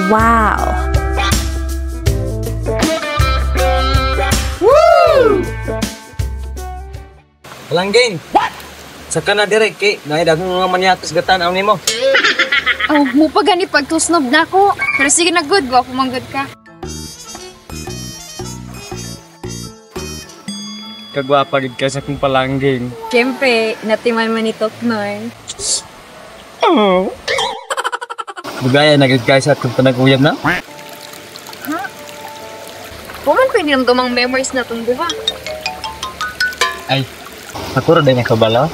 Wow. Woo! Palangging. What? Saka na direk kay naay daghang mga manyatos gatan aw nimo. Oh, mo pa gani pagtusnob na ako. Pero sige na good, gwapo man good ka. Kagwapa gid ka sa akong palangging. Siyempre, natiman man ni Toknoy. Oh. Bugaya na gid ka sa atong panag-uyab na? Ha? Wa man ko hinumdumang memories na itong duha. Ay, ako ra din nakabalo.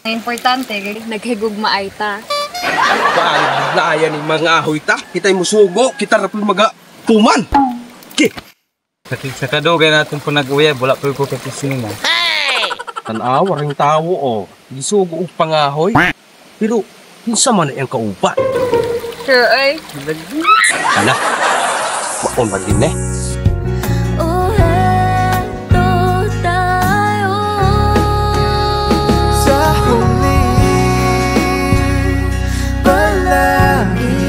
Ang importante, naghigugma ay ta. Paano ni mga ahoy ta? Kita'y musugo, kita rapol maga tuman. Ki. Sa kadugay natin po nag-uyab, wala po ko kakising mo. Hey! Tanawa ring tawo oh. Gisugo og pangahoy. Pero kinsa man ang kauban? Sure ay. Ala. Maon ba din eh? Oh, eto tayo sa huli palagi.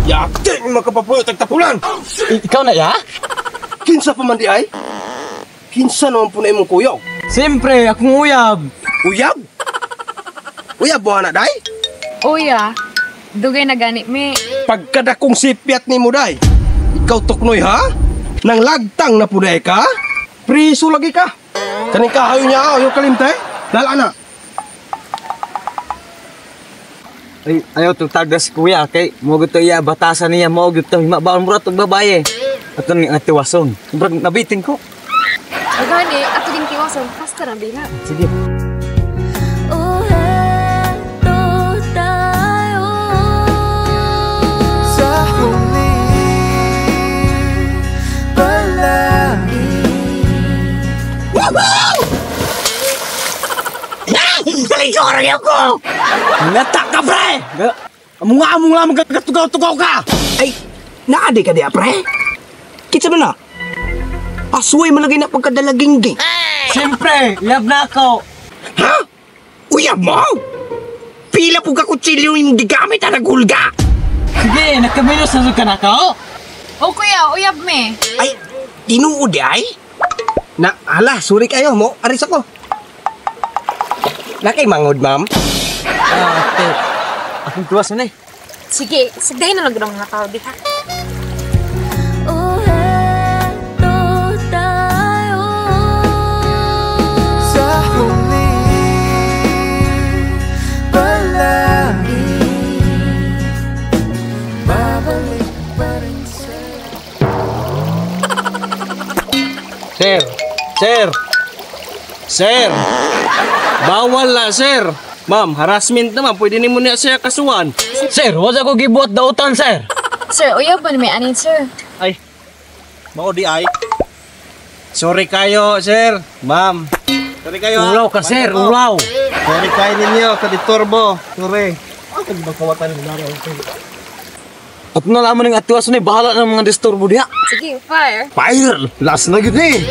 Yakin makapapuyo tagtapulan. Ikaw na ya? Kinsa pa man di ay? Kinsa naman po na imong kuyaw? Siyempre, akong uyab. Uyab? Uyab mo na, day? Uya, dugay na gani mi. Pagkadakong sipyat ni mo, day. Ikaw Toknoy, ha? Nang lagtang na po day ka? Priso lagi ka. Kaning kahayo niya, ayaw kalimtay. Lala na. Ay, ayaw itong tagas kuya, kay mo gito iya batasan niya, mo gito himabaon mo ratong babae. Ato ni atiwason. Murag nabitin ko. Agani, ato din tiwason, basta na biha. Sige. Oh, eto tayo sa huli palagi. Woohoo! Ko! Nata ka, pre! Among lamang katugaw-tugaw ka! Ay, naadi ka diya, pre? Kitsa ba na? Pasway malagay na pagkadalaging-ging. Hey! Siyempre, uyab na ako. Ha? Uyab mo? Pila po ka kutsilyo yung gigamit na nagulga! Sige, nagkaminos na ka na ka? O kuya, uyab me. Ay, tinuod ay? Na, hala, sorry kayo mo. Aris ako. Nakay mangod, ma'am. Ate, akong tuwas na eh. Sige, sagdahin na lang ang mga tao, di ha? Oh, eto tayo sa huli palagi. Babalik pa rin sa'yo. Sir! Sir! Sir! Bawal na, sir! Ma'am, harassment naman. Pwede ni mo niya siya kasuhan. Sir, wala ko gibuhat dautan, sir! Sir, uyab ba ni may anin, sir? Ay, mao di ay. Sorry kayo, sir. Ma'am. Sorry kayo. Ulaw ka, sir. Ulaw. Sorry kayo ninyo. Kaditurbo. Sorry. At nalaman ng atiwason eh, bahala ng mga disturbo diha. Sige, fire. Fire! Last na yun eh.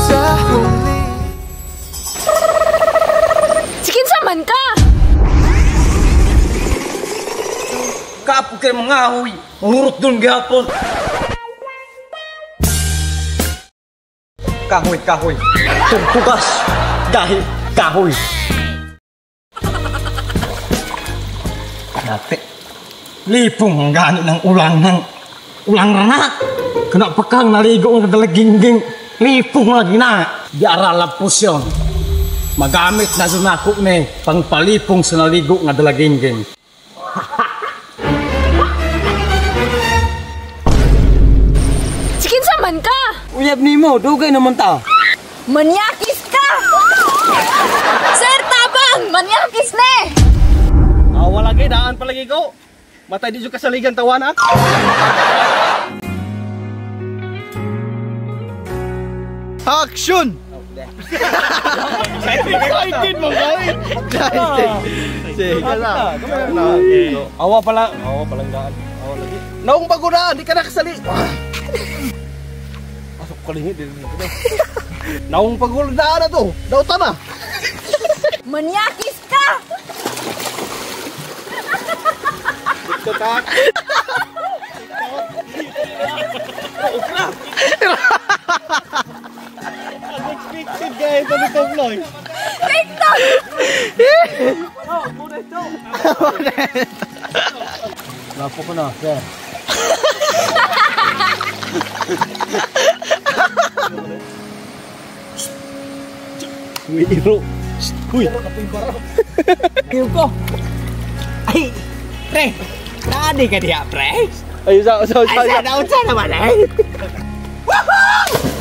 Sa huli. Sige, man ka! Kapo kayo mga ahoy! Mangurot dun gihapon! Kahoy, kahoy! Tugtugas! Dahil kahoy! Dati, lipong ang gani ng ulang rana! Kana pa kang naligo ang kadalagingging! Lipong lagi na! Di aralap posyon! Magamit na doon ako ni pangpalipong sa naligo nga dalagingging. Sige, man ka! Uyab nimo, dugay naman ta. Manyakis ka! Sir, tabang! Manyakis ne! Ah, wala gay, daan palagi ko. Matay di jud kasaligan tawana. Action! Excited mo guys. Sige lang. Awa pala, awa palang daan. Naong bago na, di ka nakasali. Asok kalingi din dito. Naong pagulda na to. Dauta na. Manyakis ka! Unexpected guys, ano to vlog? TikTok! Lapo ko na, sir. Uy, iro. Uy. Kiyo ko. Ay, pre. Naadi ka diha, pre. Ay, sa sa Ay, sa naunsa naman eh. Woohoo!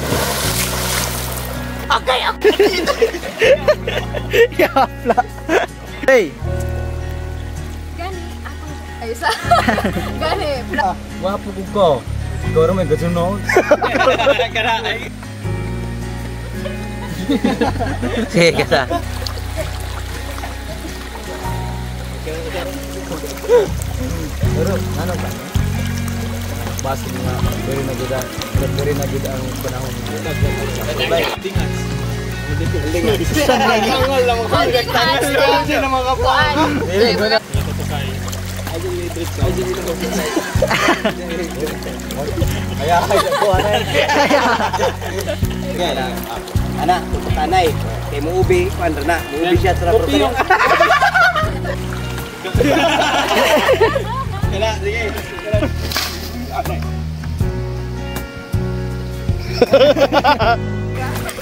Okay, okay. Yapla. Hey. Gani, ako. Ay, sa. Gani. Wapo ko ko. Ikaw rin may gasunod. Sige, kasa. Pero ano ba? Basta nga, very na gud very na gud ang panahon. Kaya ko ana. Ana, tanay. Kay mo ubi, kuan na. Mo ubi siya sa protein.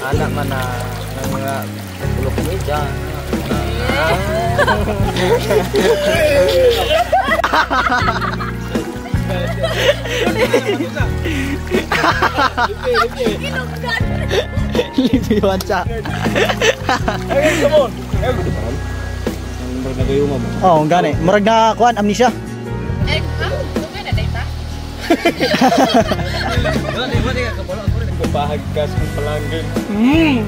Anak man na ng mga tulok ko dyan. Libiwan siya. Oh, gani. Murag na kuan amnesia. Eh, ah, na data. Bahag ka sa palanggan. Uy.